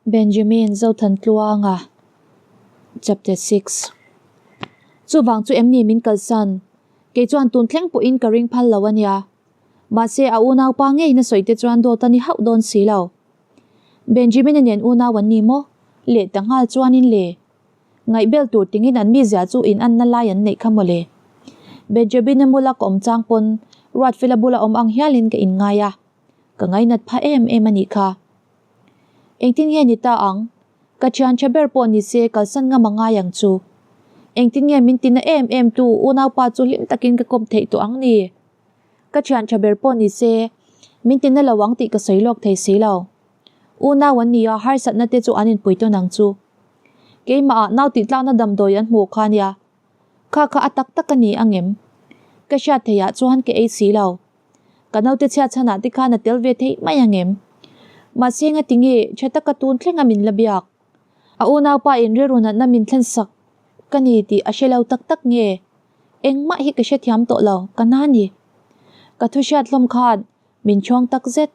Benjamin Zothantluanga Chapter 6 Chuvang chu em ni min kalsan? Kei chuan tun thleng pawhin ka ring phal lo a nia. Mahse a unaupa ngeiin a sawi te chuan dawt a ni hauh dawn si lo. Benjamin-a nen unau an ni maw? Leh ta nghal chuanin le. Ngaihbel tur tingin an mizia chu in anna lai an neih kha mawle. Benjamin-a mula ka awm chang pawn Ruatfela bula awm ang hialin ka inngai a, ka ngainat phah em em a nih kha. Engtin nge ni ta ang? Ka thian tha ber pawh ni se kalsan ngam a ngai ang chu. Engtin nge min tina em em tu unaupa chu hlim takin ka kawp theih tawh ang ni? Ka thian tha ber pawh ni se min tina lo ang tih ka sawi lawk thei si lo. Unau an ni a, harsatna te chu an inpui tawn ang chu. Keimah ah nau tih tlakna damdawi an hmuh kha nia. Kha kha a tak tak a ni ang em? Ka hriat theih ah chuan ka ei si lo. Ka naute chhiat chhanah te khan a tel ve theih mai ang em? Mahse ngati nge tha taka tun thlenga min la biak? A unaupa in rilru natna min thlen sak ka ni tih a hre lo tak tak nge? Engmah hi ka hrethiam tawh lo, ka na ni. Ka thu hriat hlawm khan min chhawng tak zet.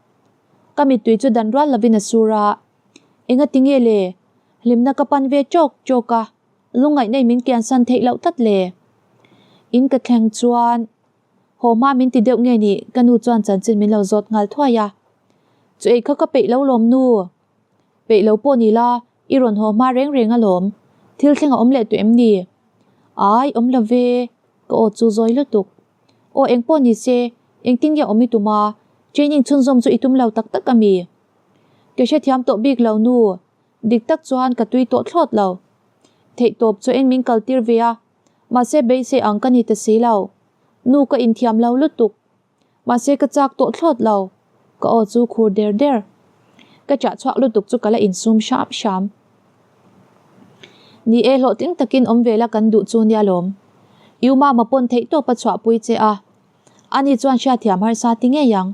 Ka mittui chu dan rual lovin a sur a. Engati nge le? Hlimna ka pan ve chawk chawk a, lungngaih nei min kiansan theih loh tlat le. In ka thleng chuan Haw hma min ti deuh nge ni? Ka nu chuan chanchin min lo zawt nghal thuai a. Chu ei kha ka peih lo lawm nu. Peih lo pawh ni la, i rawn haw hma reng reng alawm. Thil thleng a awm leh tawh em ni? Ai, awm lo ve, ka aw chu zawi lutuk. Aw eng pawh ni se, engtin nge awm i tum a? Training chhunzawm chu i tum lo tak tak a mi? Ka hrethiam tawh bik lo nu. Dik tak chuan ka tui tawh thlawt lo. Theihtawp chu eng min kaltir ve a, Mahse beisei ang ka ni ta si lo. Nu ka inthiam lo lutuk. Mahse ka chak tawh thlawt lo. Ka aw chu khur der der. Ka chah chhuak lutuk chu ka la insum hram hram. Ni e hlawhtling takin awm ve la kan duh chu nia lawm. U Mama pawn theihtawp a chhuahpui che a. Ani chuan hriatthiam harsa ti ngei ang.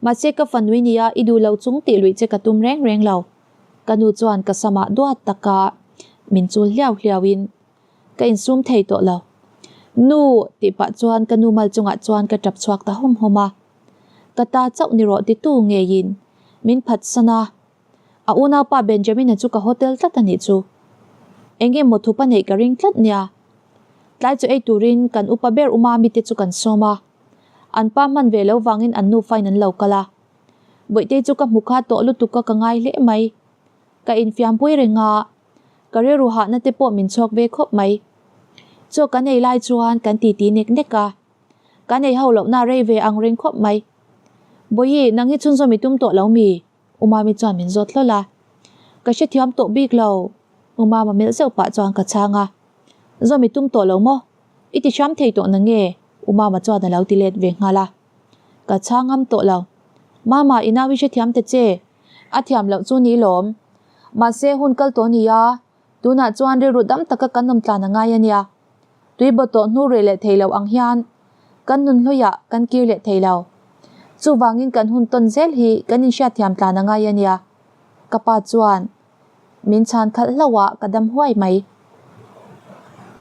Mahse ka fanui nia i duh lo chung tih luih che ka tum reng reng lo. Ka nu chuan ka samah duat taka min chul hliau hliau in Ka insum thei tawh lo. Nu! tih pah chuan ka nu mal chungah chuan ka tap chhuak ta hawm hawm a. Ka ta chauh ni rawh titu ngeiin min phatsan a. A unaupa Benjamin-a chu ka hotel tlat a nih chu. Eng emaw thupa neih ka ring tlat nia. Tlai chu ei turin kan upa ber uma mite chu kan sawm a. An pa hman ve lo vangin an nufain an lo kal a. Bawihtei chu ka hmu kha tawh lutuk a ka ngai hle mai. Ka infiampui reng a. Ka rilru hahna te pawh min chhuak ve khawp mai. Chaw kan ei lai chuan kan titi nek nek a, kan ei ho lohna rei ve ang reng khawp mai. Bawihi, nang hi chhunzawm i tum tawh lo mi? U Mami chuan min zawt hlawl a. Ka hrethiam tawh bik lo, U Mama melh zeuh pah chuan ka chhang a. Zawm i tum tawh lo maw? I ti hram thei tawh na nge? U Mama chuan a lo ti let ve nghal a. Ka chhang ngam tawh lo. Mama, i nau i hrethiam ta che. A thiam loh chu ni lawm. Mahse hun kal tawh nia, tunah chuan rilru dam taka kan awm tlan a ngai a nia. Tui baw tawh hnu reh leh thei lo ang hian kan nun hluiah kan kir leh thei lo. Chuvangin kan hun tawn zel hi kan inhriatthiam tlan a ngai a nia. Ka pa chuan min chhan khalh hlauh a, ka dam huai mai.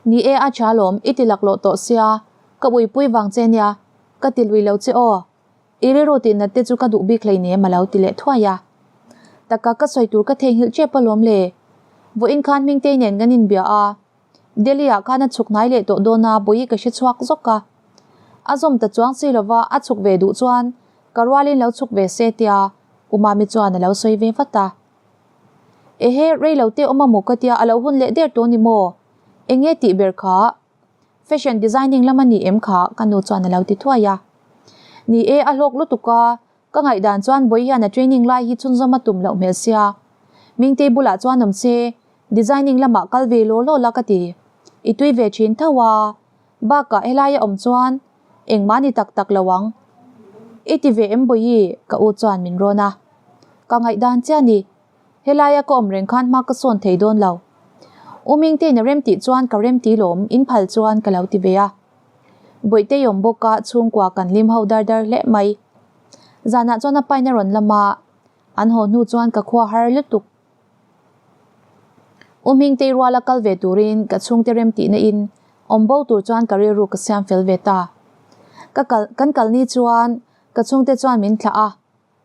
Ni e a tha lawm, i ti laklawh tawh sia, ka uipui vang che nia, ka ti lui lo che aw. I rilru tih nat te chu ka duh bik hleinem a lo ti leh thuai a. Taka ka sawi tur ka theihnghilh tep alawm le. Vawiin khan Hmingtei nen kan inbia a, Delhi ah khan a chhuk hnai leh tawh dawn a, Bawihi ka hre chhuak zawk a. A zawm ta chuang si lova a chhuk ve duh chuan ka rualin lo chhuk ve se tia U Mami chuan a lo sawi ve vat a. Ehe, rei lo te awm a maw ka tia a lo hun leh der tawh ni maw? Enge tih ber kha? Fashion designing lam a ni em kha? Ka nu chuan a lo ti thuai a. Ni e, a hlawk lutuk a, ka ngaihdan chuan Bawihi hian a training lai hi chhunzawm a tum loh hmel sia. Mingtei bulah chuan awm se, designing lamah kal ve law law la ka ti. I tui ve thin tho a, bakah helaia awm chuan engmah ni tak tak lo ang. I ti ve em Bawihi? Ka u chuan min rawn a. Ka ngaihdan chiah ni. Helaia ka awm reng khan hma ka sawn thei dawn lo. U Mingtein a rem tih chuan ka rem ti lawm, in phal chuan ka lo ti ve a. Bawihtei awm bawk a, chhungkua kan hlim ho dar dar hle mai. Zanah chuan a pain a rawn lam a, an haw hnu chuan ka khua har lutuk. U Mingtei ruala kal ve turin ka chhungte rem tihna in awm bo tur chuan ka rilru ka siam fel ve ta. Ka kal, kan kalni chuan ka chhungte chuan min thlah a.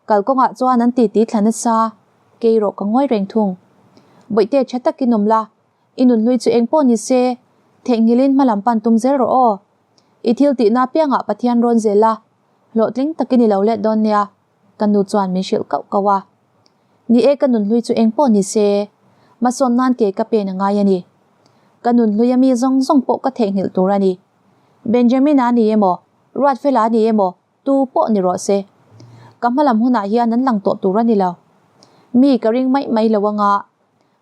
Kalkawngah chuan an titi thla nasa. Kei rawh ka ngawi reng thung. Bawihte tha takin awm la, i nunhlui chu eng pawh ni se, theihnghilhin hmalam pan tum zel rawh aw. I thil tihna apiangah Pathian rawn zel la, hlawhtling takin i lo let dawn nia, ka nu chuan min hrilh kauh kauh a. Ni e, ka nunhlui chu eng pawh ni se, hmasawn nan ke ka pen a ngai a ni. Ka nunhlui a mi zawng zawng pawh ka theihnghilh tur a ni. Benjamin-a ni emaw, Ruatfela ni emaw, Tu pawh ni rawh se. Ka hmalam hunah hian an lang tawh tur a ni lo. Mi ka ring mai mai lo anga,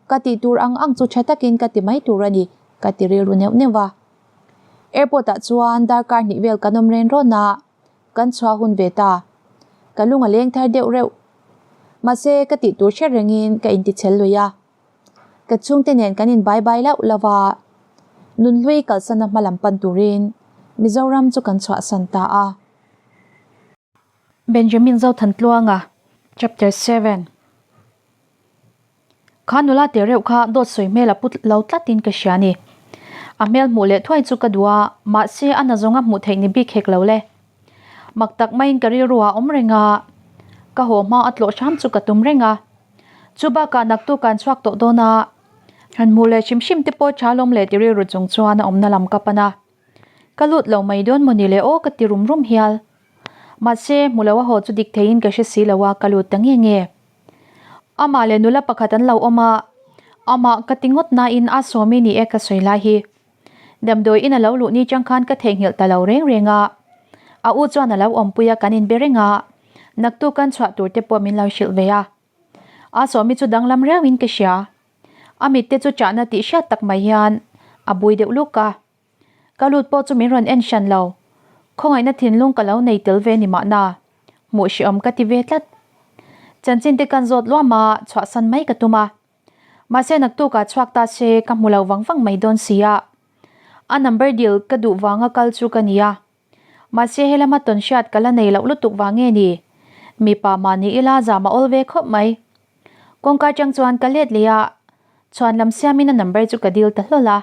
ka tih tur ang ang chu tha takin ka ti mai tur a ni, ka ti rilru neuh neuh a. Airport ah chuan darkar hnih vel kan awm ren rawn a, kan chhuah hun ve ta. Ka lung a leng thar deuh reuh. Mahse, ka tih tur hre rengin ka intichhel lui a. Ka chhungte nen kan in bai bai lauh lauh a, Nunhlui kalsana hma lam pan turin Mizoram chu kan chhuahsan ta a. Benjamin Zothantluanga Chapter 7 Kha nula te reuh kha dawt sawi hmel a pu lo tlatin ka hria ni. A hmel hmuh leh thuai chu ka duh a, mahse a nazawnga hmuh theih ni bik hek lo le. Mak tak maiin ka rilru ah awm reng a, ka haw hma a tlawh hram chu ka tum reng a. Chu bakah naktu kan chhuak tawh dawn a, han hmuh leh hrim hrim te pawh tha lawm leh ti rilru chung chuan a awmna lam ka pan a. Ka lut lo mai dawn maw ni le aw ka ti rum rum hial. Mahse, hmu lo a haw chu dik theiin ka hre si lo a, ka lut ta nge nge. Amah leh nula pakhat an lo awm a, amah ka ti ngawt nain a sawmi ni e ka sawi lai hi. Damdawi in a lo luh ni chang khan ka theihnghilh ta lo reng reng a. A u chuan a lo awmpui a kan inbe reng a, naktuk kan chhuah tur te pawh min lo hrilh ve a. A sawmi chu danglam riauin ka hria. A mit te chu chahna tih hriat tak mai hian a bui deuh luk a. Ka lut pawh chu min rawn en hran lo. Khawngaihna thinlung ka lo nei tel ve ni mahna. Hmuh hrehawm ka ti ve tlat. Chanchin te kan zawt luam a, chhuahsan mai ka tum a. Mahse naktukah chhuak ta se ka hmu lo vang vang mai dawn si a. A number dil ka duh vanga kal chu ka nia. Mahse helama tawn hriat ka la nei loh lutuk vang nge ni? Mipa mah ni ila zam a awl ve khawp mai. Kawngka atang chuan ka let leh a, chhuan lam siamin a number chu ka dil ta hlawl a.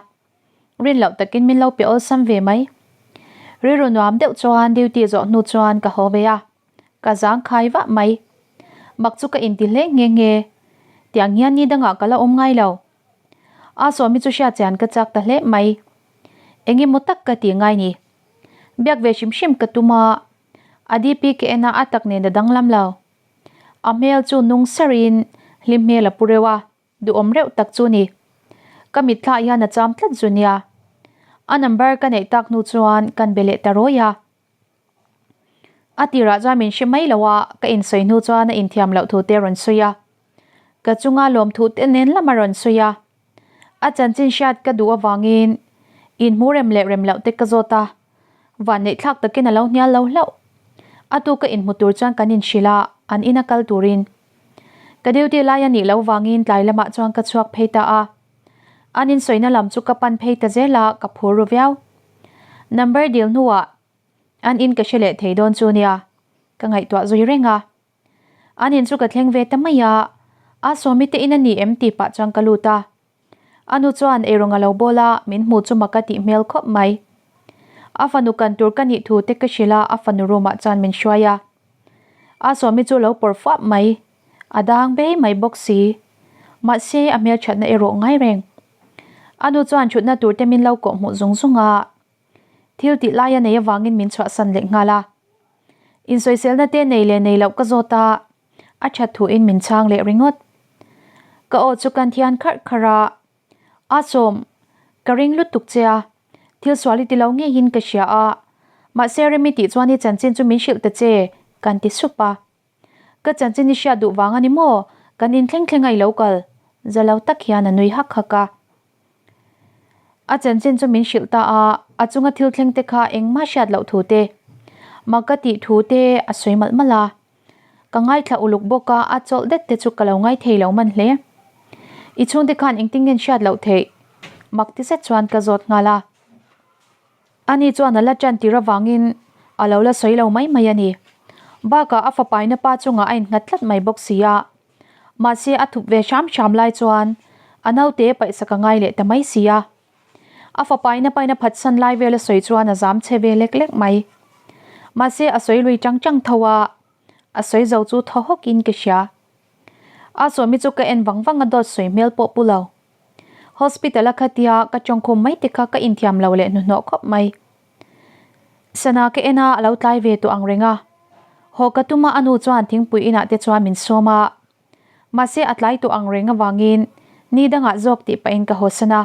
Rin loh takin min lo pe awlsam ve mai. Rilru nuam deuh chuan duty zawh hnu chuan ka haw ve a. Ka zang khai vah mai. Mak chu ka inti hle nghe nghe. Tiang hian ni dangah ka la awm ngai lo. A sawmi chu hriat chian ka chak ta hle mai. Eng emaw tak ka ti ngai ni. Biak ve hrim hrim ka tum a, a DP ka en a a tak nen a danglam lo. A hmel chu nung sarin hlim hmel a pu reuh a. Duhawm reuh tak chu ni. Ka mitthla hian a cham tlat zu nia. A number ka neih tak hnu chuan kan be leh ta rawi a. A tirah chuan min hre mai lo a, ka insawi hnu chuan a inthiam loh thu te a rawn sawi a. Ka chunga lawmthu te nen lam a rawn sawi a. A chanchin hriat ka duh avangin inhmu rem leh rem loh te ka zawt a. Vanneih thlak takin a lo hnial lo hlauh. A tu ka inhmu tur chuan kan inhrilh a, an ina kal turin. Ka duty lai a nih loh vangin tlai lamah chuan ka chhuak phei ta a. An insawina lam chu ka pan phei ta zel a, ka phur ru viau. Number dil hnuah an in ka hre leh thei dawn chu nia, ka ngaihtuah zui reng a. An in chu ka thleng ve ta mai a, a sawmi te in a ni em tih pah chuan ka lut a. A nu chuan eirawng a lo bawl a, min hmu chu mak a tih hmel khawp mai. A fanu kan tur ka nih thu te ka hrilh a, a fanu room ah chuan min hruai a. A sawmi chu lo pawr fuap mai, a dang bei mai bawk si. Mahse a hmelthatna erawh ngai reng. A nu chuan thutna tur te min lo kawh hmuh zung zung a. Thil tih lai a nei avangin min chhuahsan leh nghal a. Insawiselna te nei leh nei loh ka zawt a, a that thuin min chhang leh ringawt. Ka aw chu kan thian kharh kharh a, A sawm, ka ring lutuk che a, thil sual i ti lo ngeiin ka hria a, mahse Remi tih chuan i chanchin chu min hrilh ta che, kan ti sup a. Ka chanchin i hriat duh vang a ni maw? Kan in thleng thleng a i lo kal, za lo tak hian a nui hak hak a. A chanchin chu min hrilh ta a, a chunga thil thleng te kha engmah hriat loh thu te, mak ka tih thu te a sawi malh malh a. Ka ngaithla uluk bawk a, a chawlh det te chu ka lo ngaithei lo man hle. I chhungte khan engtin nge hriat loh theih? Mak ti zet chuan ka zawt nghal a. Ani chuan a la tan tir avangin a lo la sawi lo mai mai a ni. Bakah a fapaina pa chungah a innghat tlat mai bawk si a. Mahse a thup ve hram hram lai chuan a naute paihsak a ngai leh ta mai si a. A fapaina paina phatsan lai vel a sawi chuan a zam chhe ve lek lek mai. Mahse a sawi lui chang chang tho a, a sawi zo chu thaw hawkin ka hria. A sawmi chu ka en vang vang a dawt sawi hmel pawh pu lo. Hospital a khatia ka tawngkhum mai te kha ka inthiam lo leh hnuhnawh khawp mai. Sana ka en a, a lo tlai ve tawh ang reng a. Haw ka tum a, a nu chuan thingpui inah te chuan min sawm a. Mahse a tlai tawh ang reng avangin ni dangah zawk tih pahin ka hawsan a.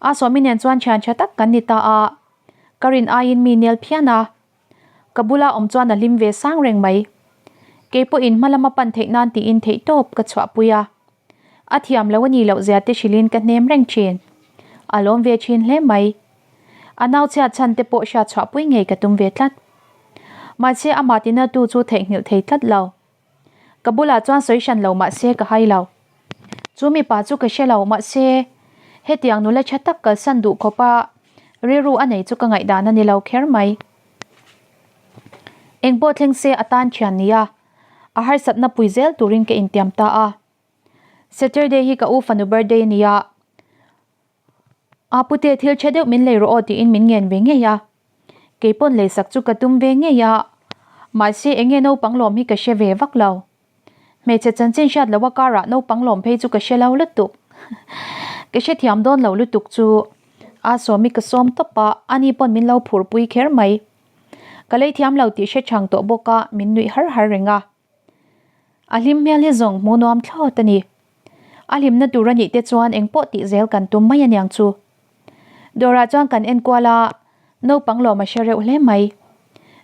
A sawmi nen chuan thian tha tak kan ni ta a, ka rin aiin mi nel phian a. Ka bula awm chuan a hlim ve sang reng mai. Kei pawhin hma lama pan theih nan tiin theihtawp ka chhuahpui a. A thiam lo a nih loh zia te hrilhin ka hnem reng thin. A lawm ve thin hle mai. A nau chhiat chhan te pawh hriat chhuahpui ngei ka tum ve tlat. Mahse amah tina tu chu theihnghilh thei tlat lo. Ka bulah chuan sawi hran lo mahse ka hai lo. Chu mipa chu ka hre lo mahse hetiang nula tha tak kalsan duh khawpa rilru a nei chu ka ngaihdan a ni lo kher mai. Engpawh thleng se a tan thian nia a harsatna pui zel turin ka intiam ta a. Saturday hi ka u fanu birthday a nia. A pute thil tha deuh min lei rawh aw tiin min ngen ve ngei a. Kei pawn leisak chu ka tum ve ngei a, mahse eng nge naupang lawm hi ka hre ve vak lo. Hmeichhe chanchin hriat loh a karah naupang lawm phei chu ka hre lo lutuk. Ka hrethiam dawn lo lutuk chu a sawmi ka sawm tawp a, ani pawn min lo phurpui kher mai. Ka lei thiam lo tih hre chang tawh bawk a, min nuih har har reng a. A hlim hmel hi zawng hmuh nuam thlawt a ni. A hlimna tur a nih te chuan eng pawh tih zel kan tum mai aniang chu. Dawrah chuan kan enkual a, naupang lawm a hre reuh hle mai.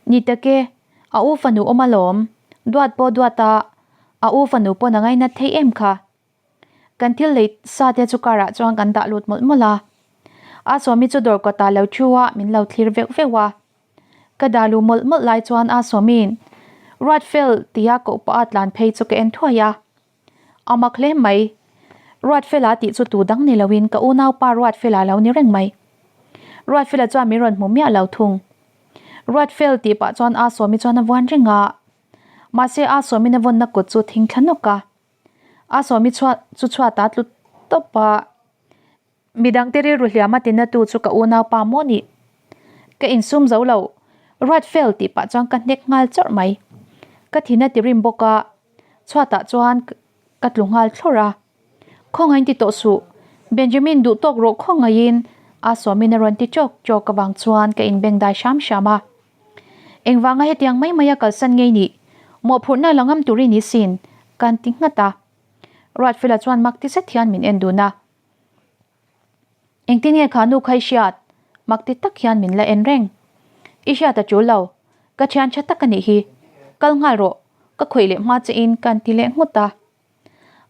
Ni tak e, a u fanu awm alawm, duat pawh duat a, a u fanu pawn a ngainat thei em kha. Kan thil lei sa te chu car ah chuan kan dah lut mawlh mawlh a. A sawmi chu dawr kawtah lo thu a, min lo thlir veuh veuh a. Ka dah luh mawlh mawlh lai chuan a sawmiin Ruatfel tia koh pah a tlan phei chu ka en thuai a. A mak hle mai. Ruatfela tih chu tu dang ni loin ka unaupa Ruatfela lo ni reng mai. Ruatfela chuan min rawn hmu miah lo thung. Ruatfel tih pah chuan a sawmi chuan a vuan reng a. Mahse a sawmin a vawnna kut chu thing thla nawk a. A sawmi chhuat chu chhuat a tlu tawp a, midangte rilru hliam a tina tu chu ka unaupa maw nih? Ka insum zo lo, ruat fel tih pah chuan ka hnek nghal chawrh mai. Ka thin a ti rim bawk a, chhuatah chuan ka tlu nghal thlawrh a. Khawngaih ti tawh suh, Benjamin duh tawk rawh khawngaihin a sawmin a rawn ti chawk chawk avang chuan ka inbengdai hram hram a. Engvanga hetiang mai maia kalsan ngei nih? Mawhphurhna la ngam tur i ni sin, kan ti nghat a. Ruatfela chuan mak ti zet hian min en dun a. Engtin nge kha nu kha i hriat? Mak ti tak hian min la en reng. I hriat a tul lo, ka thian tha tak a nih hi. Kal nghal rawh, ka khawih leh hma che in kan ti leh nghut a.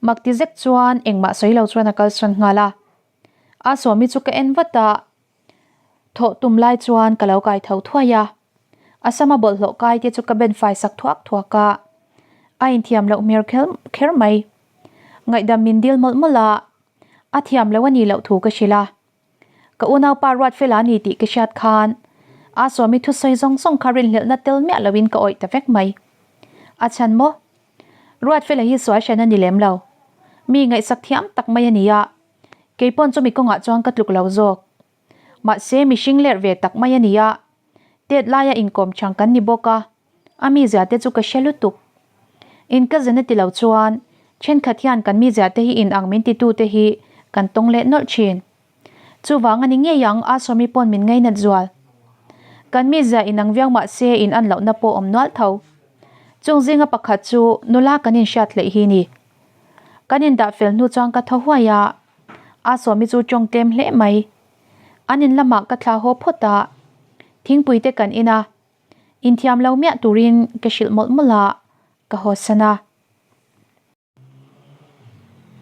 Mak ti zek chuan engmah sawi lo chuan a kalsawn nghal a. A sawmi chu ka en vat a. Thawh tum lai chuan ka lo kai tho thuai a, a sama bawlhhlawh kai te chu ka ben fai sak thuak thuak a, a inthiam loh hmer kher kher mai. Ngaihdam min dil mawlh mawlh a, a thiam loh a nih loh thu ka hrilh a. Ka unaupa Ruatfela a ni tih ka hriat khan a sawmi thusawi zawng zawng kha rinhlelhna tel miah loin ka awih ta vek mai. A chhan maw? Ruatfela hi sual hran a ni lem lo. Mi ngaihsak thiam tak mai a ni a, Kei pawn chumi kawngah chuan ka tluk lo zawk. Mahse mihring lerh ve tak mai a ni a, tet laia inkawm chang kan ni bawk a, a mizia te chu ka hre lutuk. In ka zena ti lo chuan thenkhat hian kan mizia te hi in ang min titu te hi kan tawng leh nawlh thin. Chuvang a ni ngei ang a sawmi pawn min ngainat zual. Kan mizia inang viau mahse in an lohna pawh awm nual tho. Chung zinga pakhat chu nula kan inhriat hleih hi ni. Kan indah fel hnu chuan ka thaw huai a, a sawmi chu tawng tlem hle mai. An in lamah ka thla haw phawt a, thingpui te kan in a, inthiam lo miah turin ka hrilh mawlh mawlh a, ka haw san a.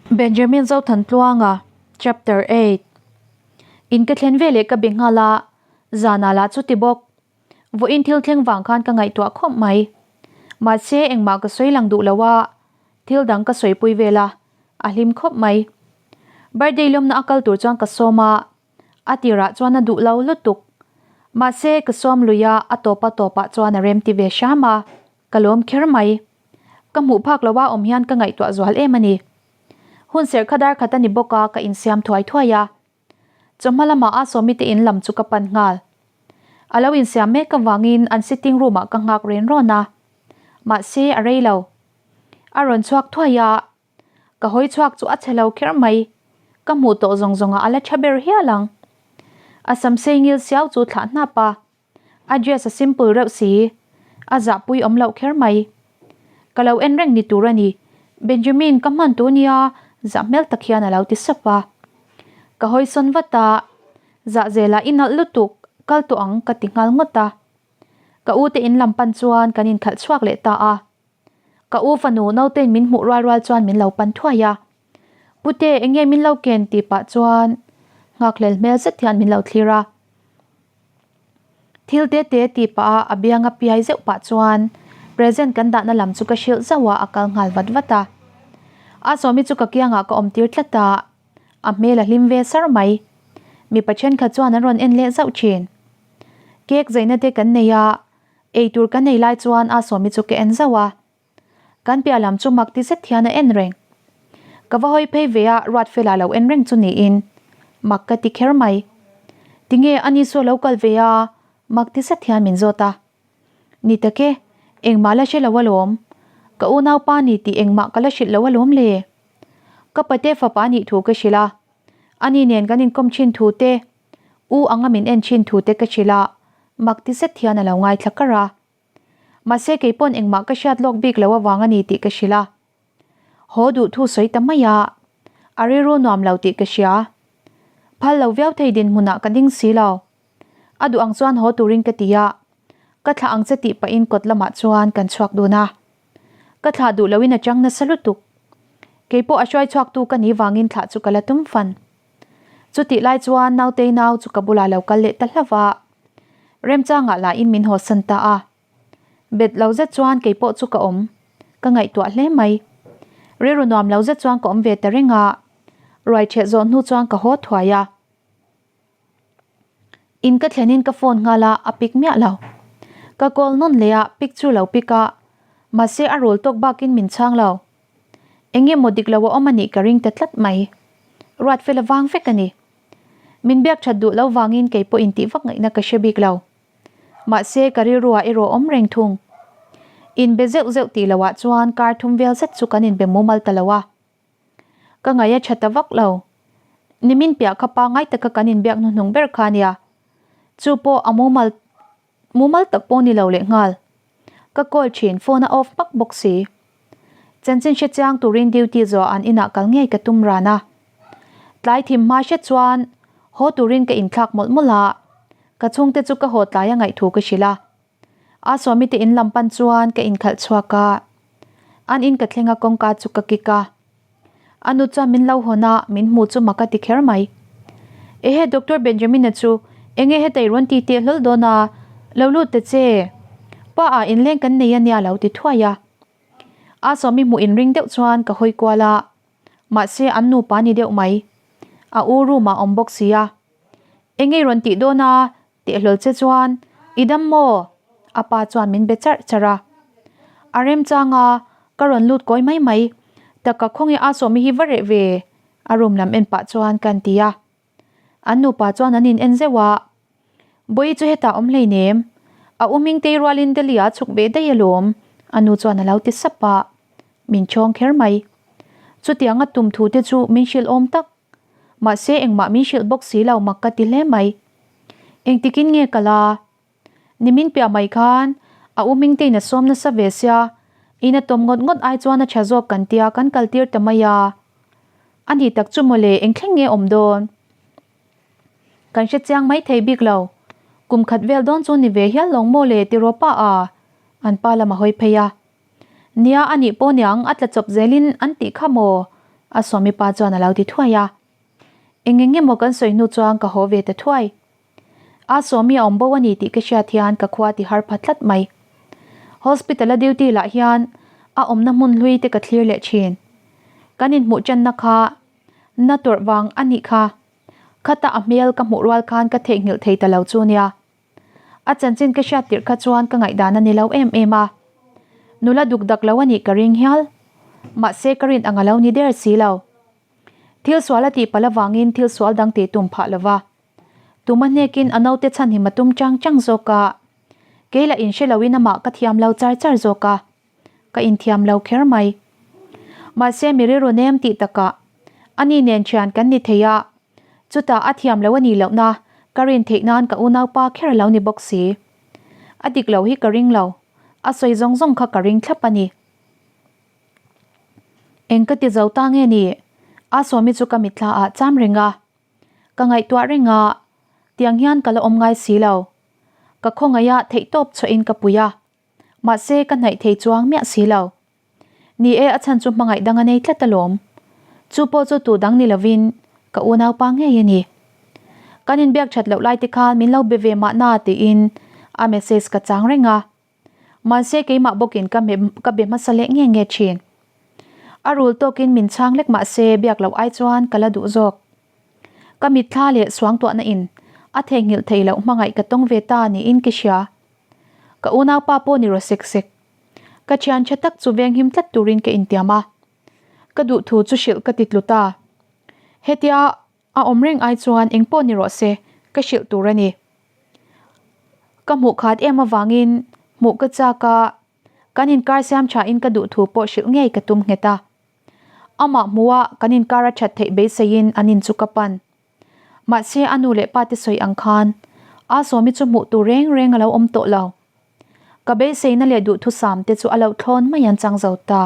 Benjamin Zothantluanga Chapter 8 In ka thlen veleh ka be nghal a, zanah lah chu ti bawk. Vawiin thil thleng vang khan ka ngaihtuah khawp mai. Mahse engmah ka sawi lang duh lo a, thil dang ka sawipui vel a, a hlim khawp mai. Birthday lawmna a kal tur chuan ka sawm a, a tirah chuan a duh lo lutuk. Mahse ka sawm lui a, a tawpa tawpah chuan a remti ve hram a, ka lawm kher mai. Ka hmuh phak lo a awm hian ka ngaihtuah zual em a ni. Hun serh kha dar khat a ni bawk a, ka insiam thuai thuai a. Chawhma lamah a sawmi te in lam chu ka pan nghal. A lo insiam mek avangin an sitting room ah ka nghak ren rawn a. Mahse a rei lo. A rawn chhuak thuai a. Ka hawi chhuak chu a chhe lo kher mai. Ka hmuh tawh zawng zawngah a la tha ber hial ang. A sam sei ngil siau chu thlah hnap a. A dress a simple reuh si. A zahpui awm loh kher mai. Ka lo en reng ni tur a ni. Benjamin ka hman tu nia zah hmel tak hian a lo ti sap a. Ka hawi sawn vat a, zah zelah i nalh lutuk, kal tawh ang ka ti nghal ngawt a. Ka u te in lam pan chuan kan inkhalh chhuak leh ta a. Ka u fanu nautein min hmuh rual rual chuan min lo pan thuai a. Pute enge min lo ken tih pah chuan nghakhlel hmel zet hian min lo thlir a. Thil te te tih pah a a bianga piai zeuh pah chuan present kan dahna lam chu ka hrilh zauh a a kal nghal vat vat a. A sawmi chu ka kiangah ka awm tir tlat a, a hmel a hlim ve sar mai. Mipa thenkhat chuan an rawn en leh zauh thin. Cake zaina te kan nei a, Eitur kan ei lai chuan a sawmi chu ka en zauh a, kan piah lam chu mak ti zet hian a en reng. Ka va hawi phei ve a, Ruatfela lo en reng chu niin mak ka ti kher mai. Tinge ani saw lo kal ve a? mak ti zet hian min zawt a. Ni tak e, engmah la hre lo alawm. Ka unaupa ni tih engmah ka la hrilh lo alawm le. Ka pate fapa nih thu ka hrilh a, ani nen kan inkawm thin thu te, U anga min en thin thu te ka hrilh a, mak ti zet hian a lo ngaithla kar a. Mahse kei pawn engmah ka hriat lawk bik lo avang a ni tih ka hrilh a. Haw duh thu sawi ta mai a, a rilru nuam lo tih ka hria. Phal lo viau thei dinhmunah ka ding si lo. A duh ang chuan haw turin ka ti a, ka thlah ang che tih pahin kawt lamah chuan kan chhuak dun a. Ka thlah duh loin a chang nasa lutuk. Kei pawh a hruai chhuaktu ka nih vangin thlah chu ka la tum fan. Chutih lai chuan nautei nau chu ka bulah lo kal leh ta hlauh a, remchangah lahin min hawsan ta a. Bet lo zet chuan kei pawh chu ka awm, ka ngaihtuah hle mai. Rilru nuam lo zet chuan ka awm ve ta reng a, ruai ṭheh zawh hnu chuan ka haw thuai a. In ka thlenin ka phone nghal a, a pick miah lo. Ka call nawn leh a, pick chu lo pick a, mahse a rul tawk bakin min chhang lo. Eng nge maw dik lo a awm a nih ka ring ta tlat mai. Ruat fel a vang vek a ni. Min biak that duh lo vangin kei pawh intih vak ngaihna ka hre bik lo. Mahse ka rilruah erawh awm reng thung. Inbe zeuh zeuh tih loah chuan kar thum vel zet chu kan inbe mumal ta lo a. Ka ngaih a tha ta vak lo. Nimin piah kha pangngai taka kan inbiak hnuhnung ber kha a nia. Chu pawh a mumal Mumal tak pawh ni lo leh nghal. Ka call thin, phone a off hmak bawk si. Chanchin hre chiang turin duty zawh an inah kal ngei ka tum ran a. Tlai thim hma hret chuan haw turin ka inthlak mawlh mawlh a, ka chhungte chu ka haw tlai a ngaihthu ka hrilh a. A sawmi te in lam pan chuan ka inkhalh chhuak a, an in ka thleng a kawngka chu ka kik a. A nu chuan min lo hawn a, min hmuh chu mak a ti kher mai. Ehe Doctor Benjamin-a chu enge hetei rawn ti teh hlawl dawn a, lo lut ta che. Pa ah inleng kan nei a nia lo ti thuai a. A sawmi hmuh inring deuh chuan ka hawi kual a, mahse an nupa ni deuh mai. A u room ah awm bawk si a. Enge rawn tih dawn a, Teh hlawl che chuan i dam maw? A pa chuan min be charh charh a. A remchang a, ka rawn lut kawi mai mai. Taka khawnge a sawmi hi va reh ve? A room lam en pah chuan ka ti a. An nupa chuan an in en zeuh a. Bawihi chu hetah awm hleinem. A u Hmingtei rualin Delhi ah a chhuk ve daih alawm, a nu chuan a lo ti sap a. Min chhawng kher mai. Chutiang a tum thu te chu min hrilh awm tak. Mahse engmah min hrilh bawk si lo mak ka ti hle mai. Engtikin nge ka la? Nimin piah mai khan a u Hmingtein a sawm nasa ve sia, in a tawm ngawt ngawt ai chuan a tha zawk kan tia kan kal tir ta mai a. A ni tak chu mawle eng thleng nge awm dawn? Kan hre chiang mai thei bik lo. Kum khat vel dawn chu ni ve hial lawng maw le ti rawh pa a? An pa lam a hawi phei a. Nia a nih pawh niang a tla chawp zelin an tih kha maw? A sawmi pa chuan a lo ti thuai a. Eng eng emaw kan sawi hnu chuan ka haw ve ta thuai. A sawmi a awm bo a ni tih ka hriat hian ka khua ti har pha tlat mai. Hospital a duty lah hian a awmna hmun hlui te ka thlir leh thin. Kan inhmuh channa kha na tawrh vang a nih kha. Khata a hmel ka hmuh rual khan ka theihnghilh thei ta lo chu nia. A chanchin ka hriat tirh kha chuan ka ngaihdan a ni lo em em a. Nula duk dak lo a nih ka ring hial. Mahse ka rin ang a lo ni der si lo. Thil sual a tih palh avangin thil sual dang tih tum phah lo va. Tuma hnekin a naute chhanhim a tum chang chang zawk a. Kei lah inhre loin amah ka thiam lo char char zawk a. Ka inthiam lo kher mai. Mahse mi rilru nem tih takah ani nen thian kan ni thei a, chutah a thiam lo a nih lohna ka rin theih nan ka unaupa kher a lo ni bawk si. A dik lo hi ka ring lo, a sawi zawng zawng kha ka ring thlap a ni. Eng ka ti zo ta nge ni? A sawmi chu ka mitthla ah cham reng a. Ka ngaihtuah reng a, tiang hian ka la awm ngai si lo. Ka khawngaih a theihtawp chhuahin ka pui a, mahse ka hnaih thei chuang miah si lo. Ni e, a chhan chu hmangaih dang a nei tlat alawm. Chu pawh chu tu dang ni lovin ka unaupa ngei a ni. Kan inbiak that loh lai te khan min lo be ve mahna tiin a message ka chang reng a. Mahse keimah bawkin ka ka be hmasa leh nge nge thin. A rul tawkin min chhang lek mahse biak loh ai chuan ka la duh zawk. Ka mitthla leh suangtuahna in a theihnghilh thei loh hmangaih ka tawng ve ta niin ka hria. Ka unaupa pawh ni raw sek sek. Ka thian tha tak chu venghim tlat turin ka intiam a. Ka duh thu chu hrilh ka ti tlu ta. Hetia a awm reng ai chuan eng pawh ni rawh se ka hrilh tur a ni. Ka hmuh khat em avangin hmuh ka chak a, kan inkar siam thain ka duh thu pawh hrilh ngei ka tum nghet a. Amah hmuha kan inkar a that theih beiseiin an in chu ka pan. Mahse a nu leh pa te sawi ang khan a Sawmi chu hmuh tur reng reng a lo awm tawh lo. Ka beiseina leh duhthusam te chu a lo thlawn mai an chang zo ta.